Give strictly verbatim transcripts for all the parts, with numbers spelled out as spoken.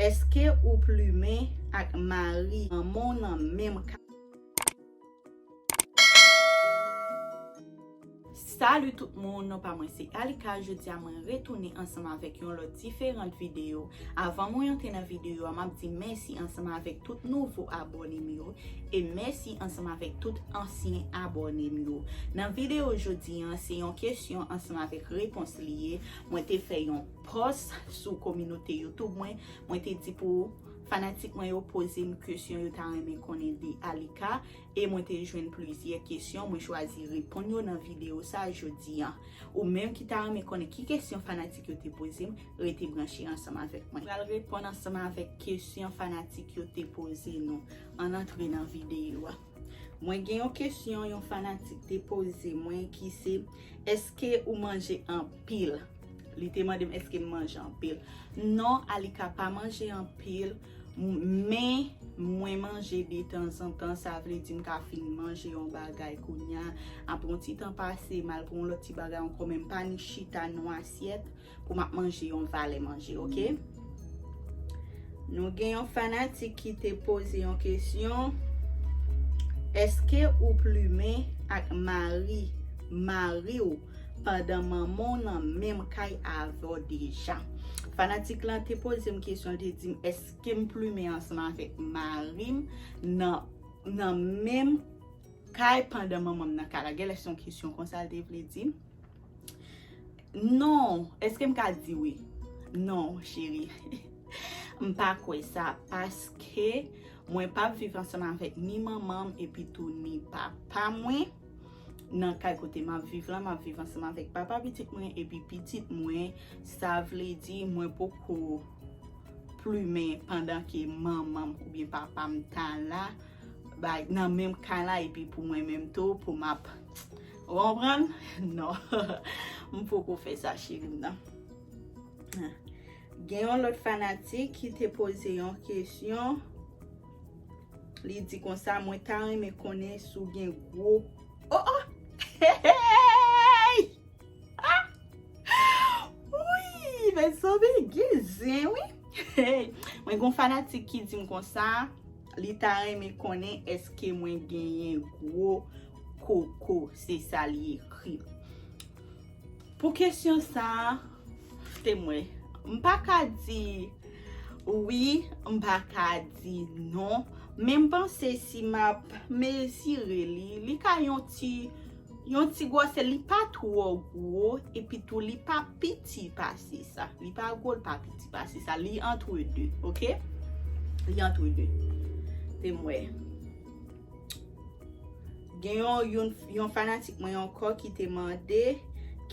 Èske ou plimen ak mari manman w nan menm kay? Salut tout moun, non pa mwen se Alika. Jodi a mwen retounen ansanm avèk yon lòt diferan videyo. Avan mwen antre nan videyo a, m ap di mèsi ansanm avèk tout nouvo abòne m yo e mèsi ansanm avèk tout ansyen abòne m yo. Nan videyo jodi a, se yon kesyon ansanm avèk repons li ye. Mwen te fè yon pòs sou kominote YouTube mwen. Mwen te di pou fanatik mwen yo poze m kesyon yo ta renmen konnen de Alika. E mwen te jwenn plizyè kesyon, mwen chwazi reponn yo nan videyo sa jodi a. Ou menm ki ta renmen konnen ki kesyon fanatik yo te poze m, rete branche ansanm avèk mwen. Pral reponn ansanm avèk kesyon fanatik yo te poze nou. Ann antre nan videyo a. Mwen gen yon kesyon yon fanatik te poze mwen ki se, èske ou manje anpil? Li te mande m èske m manje anpil. Non, Alika pa manje anpil, m- men mwen manje detanzantan, sa vle di m ka fin manje yon bagay kounye a, apre yon ti tan pase, m al pran yon lòt ti bagay ankò, men m pa ni chita nan yon asyèt pou m ap manje yon valè manje, oke? Nou gen yon fanatik ki te poze yon kesyon, èske ou plimen ak mari, mari w pandan manman w nan menm kay avè w deja? Fanatik lan te poze m kesyon, li te di m, èske m plimen ansanm avèk mari m nan, nan menm kay pandan manman m nan kay la? Genlè se yon kesyon konsa l te vle di. Non, èske m ka di wi? Non, cheri. M pa kwè sa, paske mwen p ap viv ansanm avèk ni manman m epi tou ni papa mwen. Nan kay kote m ap viv la, m ap viv ansanm avèk papa pitit mwen epi pitit mwen. Sa vle di mwen poko plimen pandan ke manman m oubyen papa m ta la, bay, nan menm kay la, epi pou mwen menm tou, pou m ap, ou konprann? Non. M poko fè sa, cheri m nan. Gen yon lòt fanatik ki te poze yon kesyon. Li di konsa, mwen ta renmen konnen si w gen gwo. Oh, oh! Hey! Ah! Wi, mezanmi, gen zen, wi. Hey! Mwen gen yon fanatik ki di m konsa, li ta renmen konnen èske mwen genyen gwo koko. Se sa li ekri. Pou kesyon sa a, te mwen, m pa ka di wi, m pa ka di non, men m panse si m ap mezire li, li ka yon ti, yon ti gwosè, li pa twò gwo, epi tou li pa piti pase sa. Li pa gwo, li pa piti pase sa. Li entre deux, oke? Li entre deux. Te mwen. Gen yon, yon, yon fanatik mwen ankò ki te mande,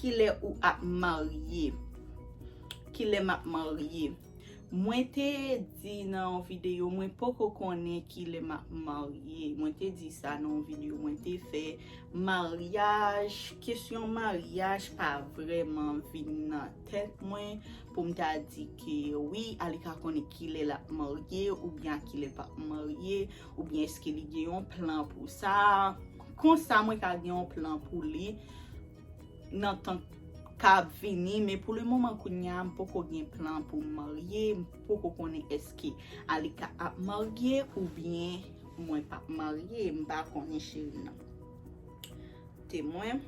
kilè ou ap marye? Kilè m ap marye? Mwen te di nan yon videyo, mwen poko konnen kilè m ap marye. Mwen te di sa nan yon videyo mwen te fè. Maryaj, kesyon maryaj pa vrèman vin nan tèt mwen pou m ta di ke wi, Alika konnen kilè l ap marye oubyen a kilè l p ap marye, oubyen èske li gen yon plan pou sa. Konsa mwen ka gen yon plan pou li nan tan k ap vini, men pou le moman kounye a, m poko gen plan pou m marye, m poko konnen èske Alika ap marye oubyen mwen p ap marye, m pa konnen cheri nan. Te mwen.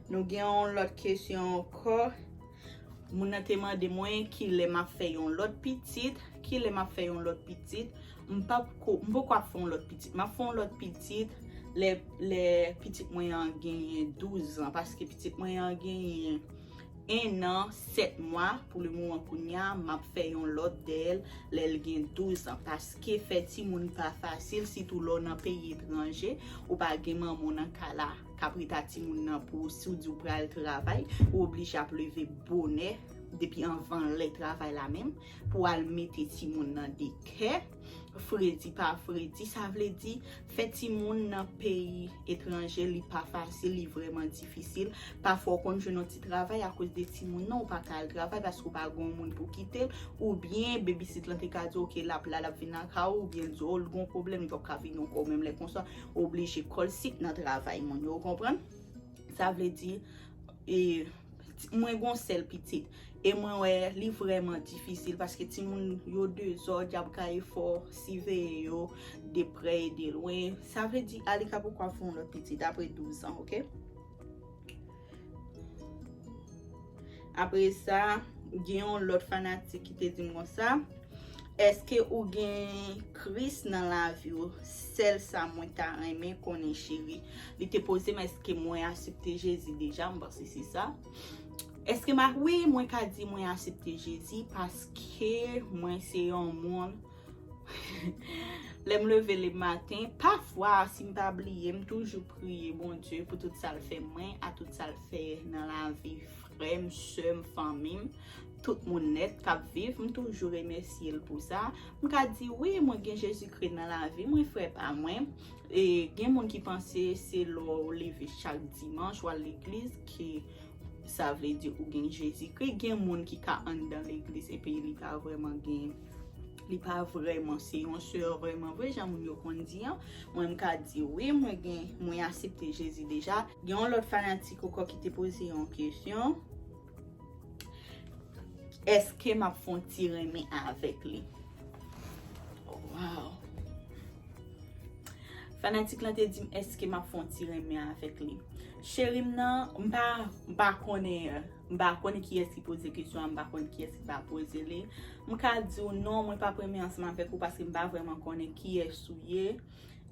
Nou gen yon lòt kesyon ankò. Moun nan te mande mwen kilè m ap fè yon lòt pitit, kilè m ap fè yon lòt pitit. M p ap ko, m poko ap fè yon lòt pitit. M ap fè yon lòt pitit lè, lè pitit mwen an genyen douz an, paske pitit mwen an genyen en an, sèt mwa, pou le moman kounye a, m ap fè yon lòt dèyè l lè l gen douz an, paske fè timoun pa fasil, sitou lè w nan peyi etranje, ou pa gen manman w nan kay la k ap ret a timoun nan pou ou, si w di w pral travay, ou oblije ap leve bonè, depi anvan lè travay la menm, pou w al mete timoun nan dekè, fredi pa fredi, sa vle di, fè timoun nan peyi etranje, li pa fasil, li vrèman difisil. Pafwa, w konn jwenn yon ti travay akoz de timoun nan, ou pa ka al travay paske w pa gen yon moun pou kite l, oubyen babysit lan te ka di, oke, l ap la, l ap vin lakay ou, oubyen l di, o, l gen yon pwoblèm, li p ap ka vini ankò, menm lè konsa, ou oblije call sick nan travay moun yo, ou konprann? Sa vle di, e, mwen gen yon sèl pitit. E mwen wè li vrèman difisil paske timoun yo dezòd, y ap gaye fò siveye yo de prè e de lwen. Sa vle di Alika poko ap fè yon lòt pitit apre douz an, oke? Apre sa, gen yon lòt fanatik ki te di m konsa, èske ou gen Kris nan lavi w? Sèl sa mwen ta renmen konnen, cheri. Li te poze m, èske mwen aksepte Jezi deja? M panse se sa. Èske m a, wi, mwen ka di mwen aksepte Jezi paske mwen se yon moun. Lè m leve le maten, pafwa, si m pa bliye, m toujou priye Bondye pou tout sa l fè mwen, a tout sa l fè nan lavi frè m, sè m, fanmi m, tout moun nèt k ap viv, m toujou remèsye l pou sa. M ka di, wi, mwen gen Jezikri nan lavi mwen, frè pa mwen. E gen moun ki panse se lè w leve chak dimanch, w al legliz, ke sa vle di ou gen Jezikri. Gen moun ki ka anndan legliz epi li pa vrèman gen, li pa vrèman se yon sè vrèman vre, jan moun yo konn di an. Mwen, m ka di wi, mwen gen, mwen aksepte Jezi deja. Gen yon lòt fanatik ankò ki te poze yon kesyon. Èske m ap fè yon ti renmen avèk li? Wow. Fanatik lan te di m, èske m ap fè yon ti renmen avèk li? Cheri m nan, m pa, m pa konnen, m pa konnen kiyès ki poze kesyon an, m pa konnen kiyès ki pa poze li. M ka di w non, mwen p ap renmen ansanm avèk ou paske m pa vrèman konnen kiyès ou ye.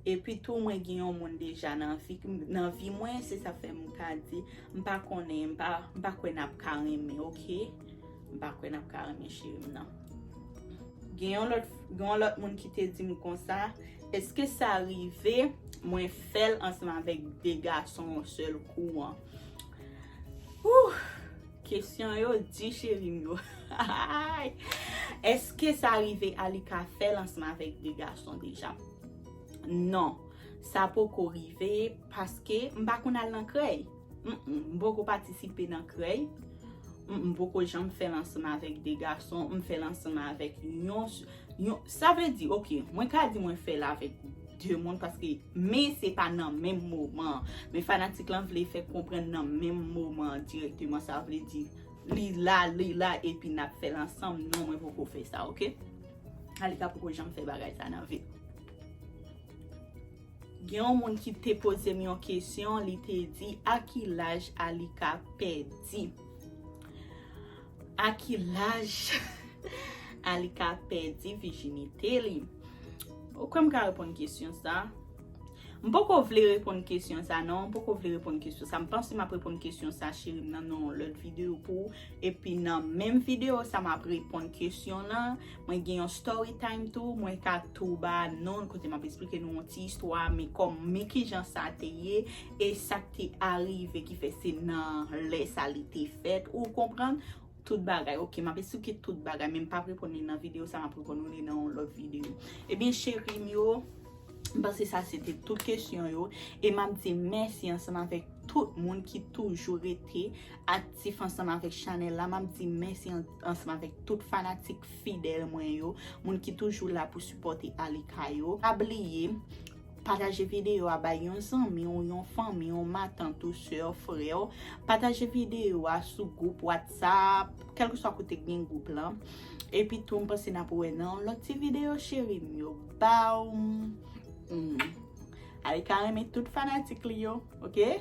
Epi tou, mwen gen yon moun deja nan vi, nan vi mwen, se sa fè m ka di, m pa konnen, m pa, m pa kwè n ap ka renmen, oke? M pa kwè n ap ka renmen, cheri m nan. Gen yon lòt, gen yon lòt moun ki te di m konsa, èske sa rive mwen fè l ansanm avèk de gason yon sèl kou an? Ouh! Kesyon yo di, cheri m yo. Èske sa rive Alika fè l ansanm avèk de gason deja? Non, sa poko rive paske m pa konn al nan krèy. Mm, mm, m poko patisipe nan krèy. Mm, m poko janm fè l ansanm avèk de gason, m fè l ansanm avèk yon s-, yon, sa vle di, oke, mwen ka di mwen fè l avèk de moun paske, men se pa nan menm moman. Men fanatik lan vle fè konprann nan menm moman dirèkteman, sa vle di li la, li la, epi n ap fè l ansanm. Non, mwen poko fè sa, oke? Alika poko janm fè bagay sa nan vi l. Gen yon moun ki te poze m yon kesyon, li te di, a ki laj Alika pèdi? A ki laj Alika pèdi vijinite li? Ou kwè m ka reponn kesyon sa? M poko vle reponn kesyon sa, non. M poko vle reponn kesyon sa. M panse m ap reponn kesyon sa, cheri m nan, nan yon lòt videyo pou ou. Epi nan menm videyo sa, m ap reponn kesyon lan. Mwen gen yon story time tou. Mwen ka tou ba non l kote m ap eksplike nou yon ti istwa, men kòm, men kijan sa te ye, e sa k te arive ki fè se nan lè sa li te fèt. Ou konprann? Tout bagay. Oke, m ap eksplike tout bagay, men m p ap reponn li nan videyo sa, m ap reponn li nan yon lòt videyo. Ebyen, cheri m yo, m panse sa se te tout kesyon yo. E m ap di mèsi ansanm avèk tout moun ki toujou rete aktif ansanm avèk chanèl la. M ap di mèsi an-, ansanm avèk tout fanatik fidèl mwen yo, moun ki toujou la pou sipòte Alika yo. Pa bliye, pataje videyo a bay yon zanmi w, yon fanmi w, matant ou, sè w, frè w. Pataje videyo a sou gwoup WhatsApp, kèlkeswa kote k gen gwoup lan. Epi tou, m panse n ap wè nan yon lòt ti videyo, cheri m yo. Bawm. Mm. Alika renmen tout fanatik li yo, oke?